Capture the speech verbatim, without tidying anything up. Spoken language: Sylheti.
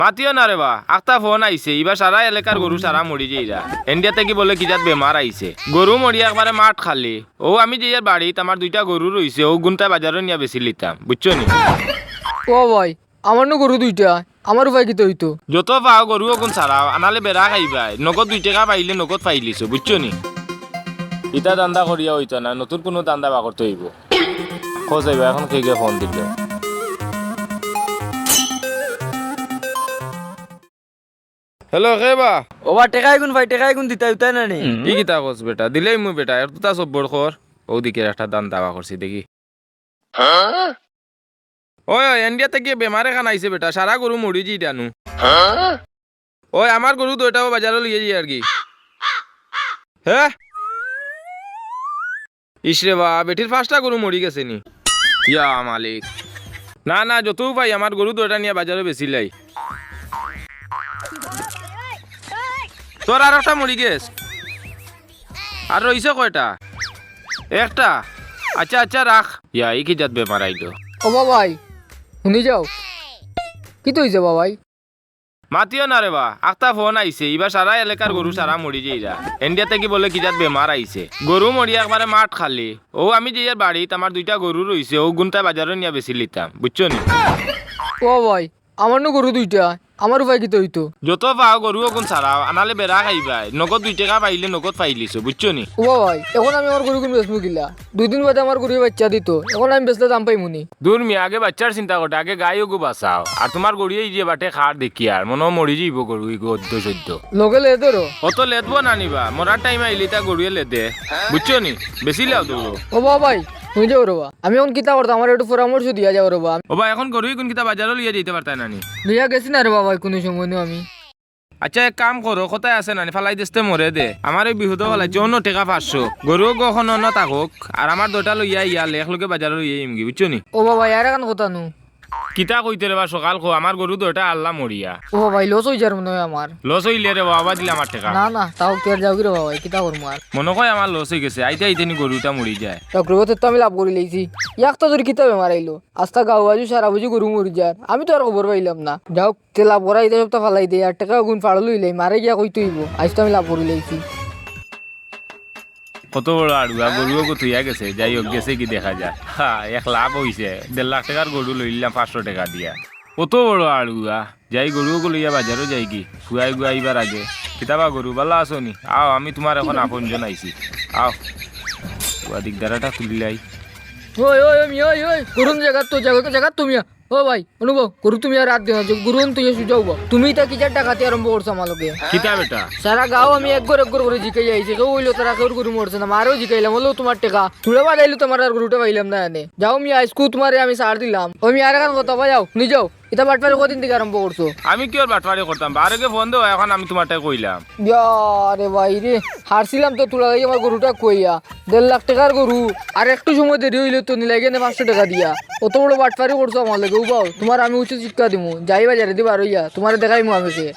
মাতিও না রে বা, আখতা ফোন আইছে, ইবা সারা এলাকার গরু সারা মরি যাইরা। ইন্ডিয়া থাকি বলে কি জাত বেমার আইছে। গরু মরিয়া একবারে মাঠ খালি। অউ আমি যে ইয়ার বাড়িত আমার দুইটা গরু রইছে, অউ গুনতায় বাজারো নিয়া বেচিলিতাম, বুঝছো নি? ও ভাই, আমার নু গরু দুইটা, আমার উপায় কিতা অইতো? যত পাও গরু অগুন ছাড়াও, আনালে বেড়া খাইবায়। নগদ দুই টেকা পাইলে নগদ পাইলিছো, বুঝছো নি? ইতা ধান্দা করিয়া অইতো না, নতুন কুনু ধান্দা বার করতে অইবো। খোঁজ অইবা, এখন কে কে ফোন দিল। হ্যালো, কে বা? ও বা, টেকা এগুন ভাই, টেকা এগুন দিতায় উতায় না নি? ই কিতা কস বেটা? দিলাইমু বেটা, এততা সব্বর কর। অউ দিকের একটা ধান্দা বার করছি, দেখি। ওই, ওই, ইন্ডিয়া থাকি বেমার এখান আইছে বেটা, সারা গরু মরি যাইরা নু। ওই, আমার গরু দুইটাও বাজারো লইয়া যাইরাগি। হে? ইশ রে বা, বেটির পাঁচটা গরু মরি গেছে নি। ইয়া মালিক। না, না, যত উপায় আমার গরু দুইটা নিয়া বাজারো বেচিলাই। তোর আর একটা মরি গেছ। আর রইছে কয়টা? একটা। আচ্ছা, আচ্ছা, রাখ। ইয়া, ই কি জাত বেমার আইলো? ও বাবাই, হুনি যাও। কিতা অইছে বাবাই? মাতিও না রে বা, আখতা ফোন আইছে, ইবা সারা এলাকার গরু সারা মরি যাইরা। ইন্ডিয়া থাকি বলে কি জাত বেমার আইছে। গরু মরিয়া একবারে মাঠ খালি। অউ আমি যে ইয়ার বাড়িত আমার দুইটা গরু রইছে, অউ গুনতায় বাজারো নিয়া বেচিলিতাম, বুঝছো নি? ও ভাই, আমার নু গরু দুইটা, আমার উপায় কিতা অইতো? যত পাও গরু অগুন ছাড়াও, আনালে বেড়া খাইবায়। নগদ দুই টেকা পাইলে নগদ পাইলিছো, বুঝছো নি? ও ভাই, এখন আমি আমার গরুগুন বেচমু কিলা? দুই দিন বাদে আমার গরুয়ে বাইচ্চা দিতো, এখন আমি বেচলে দাম পাইমু নি? দূর মিয়া, আগে বাইচ্চার চিন্তা করতে, আগে গাই অগু বাচাও। আর তুমার গরুয়ে ইযে বাটে খার দেখিয়ার, মনো অয় মরি যাইবো গরু, ইগু অদ্য সদ্য। লগে লেদ অরো। অত লেদবো না নি বা, মরার টাইম আইলে ইতা গরুয়ে লেদে, বুঝছো নি? বেচিলাও দৌড়ো। ও বাবাই, হুনি যাও রে বা। আমি এখন কিতা করতাম, আমারে একটু পরামর্শ দিয়া যাও রে বা। ও বা, এখন গরু ইগুন কিতা বাজারো লইয়া যাইতে পারতায় না নি? লইয়া গেছি না রে বাবাই, কুনু সময় নু আমি। আচ্ছা, এক কাম করো, কথায় আছে না নি, ফালাই দেস্তে মরে দে। আমার অউ বিহুদো ফালাইছে, অনো টেকা পাঁচশো। গরু অগু অখন অনো থাকউক, আর আমার দুইটা লইয়া ইয়া লে, একলগে বাজারো লইয়া আইমুগি, বুঝছো নি? ও বাবাই, আর এখান কথা নু। কিতা কইতে রে বা, সকাল কও, আমার গরু দুইটা আল্লা মরিয়া। ও বাবাই, লস অইযার মনো অয় আমার। লস অইলে রে বাবা, দিলে আমার টেকা। না, না, তাও কি আর যাওগি রে বাবাই, কিতা করমু আর? মনো কয় আমার লস অইগেছে, আইতে আইতে নি গরুটা মরি যায়। চক্রবর্তী তো আমি লাভ করিলাইছি। ইয়াক তো তোর কিতা বেমার আইলো? আস্তা গাঁও বাজু সারা বুঝি গরু মরি যার। আমি তো আর খবর পাইলাম না। যাউক, তে লাভ করা ইতা সবতা ফালাই দে, আর টেকা অগুন ফাড়ল অইলাই, মারে গিয়া কইতে অইবো, আইজ তো আমি লাভ করিলাইছি। কত বড় আড়ুয়া, গরু অগু থইয়া গেছে, যাই হউক, গেছে গি দেখা যায়। হা, এক লাভ অইছে, দেড় লাখ টেকার গরু লইলাম পাঁচশো টেকা দিয়া। কত বড় আড়ুয়া, যাই গরু অগু লইয়া বাজারো যাইগি, ফুয়াইগু আইবার আগে। কিতা বা গরু, ভালা আছো নি? আও, আমি তুমার এখন আপনজন আইছি, আও। ফুয়া দিগদারাটা তুলিলাই। ওই, ওই, ওই, মিয়া, ওই, ওই, গরুন জাগাত তো, জাগাত, জাগাত তো, মিয়া। ও ভাই, অনুভব, গরু তুমি আর রাত দিও না, যে গরু তুমি সুজাও বা। তুমি ইতা কিজার ডাকাতি আরম্ভ করছো আমার লগে? কিতা বেটা? সারা গাঁও আমি এক ঘর এক ঘর করি জিকাই আইছি, কেউ অইলো তারা কেউর গরু মরছে না, মারেও জিকাইলাম, অইলো তুমার টেকা। তুলে বাজাইলো তুমার আর গরুটা পাইলাম না এনে। যাও মিয়া, আইজকু তুমারে আমি ছাড় দিলাম। ও মিয়া, আর এখান কথা ভাই, যাও, হুনি যাও। ইতা বাটপারি কদিন থাকি আরম্ভ করছো? আমি কিওর বাটপারি করতাম? বারোকে ফোন দেও, এখন আমি তুমারটাই কইলাম। ইয়া রে ভাই রে, হারছিলাম তো তুলা লাগি আমার গরুটা কইয়া। দেড় লাখ টেকার গরু, আর একটু সময় দেরি অইলে তো নিলাইগে নে পাঁচশো টেকা দিয়া। অত বড় বাটপারি করছো আমার লগে, উবাও, তুমার আমি উচিত শিক্ষা দিমু। যাই বাজারেদি বারইয়া, তুমারে দেখাইমু আমি কে।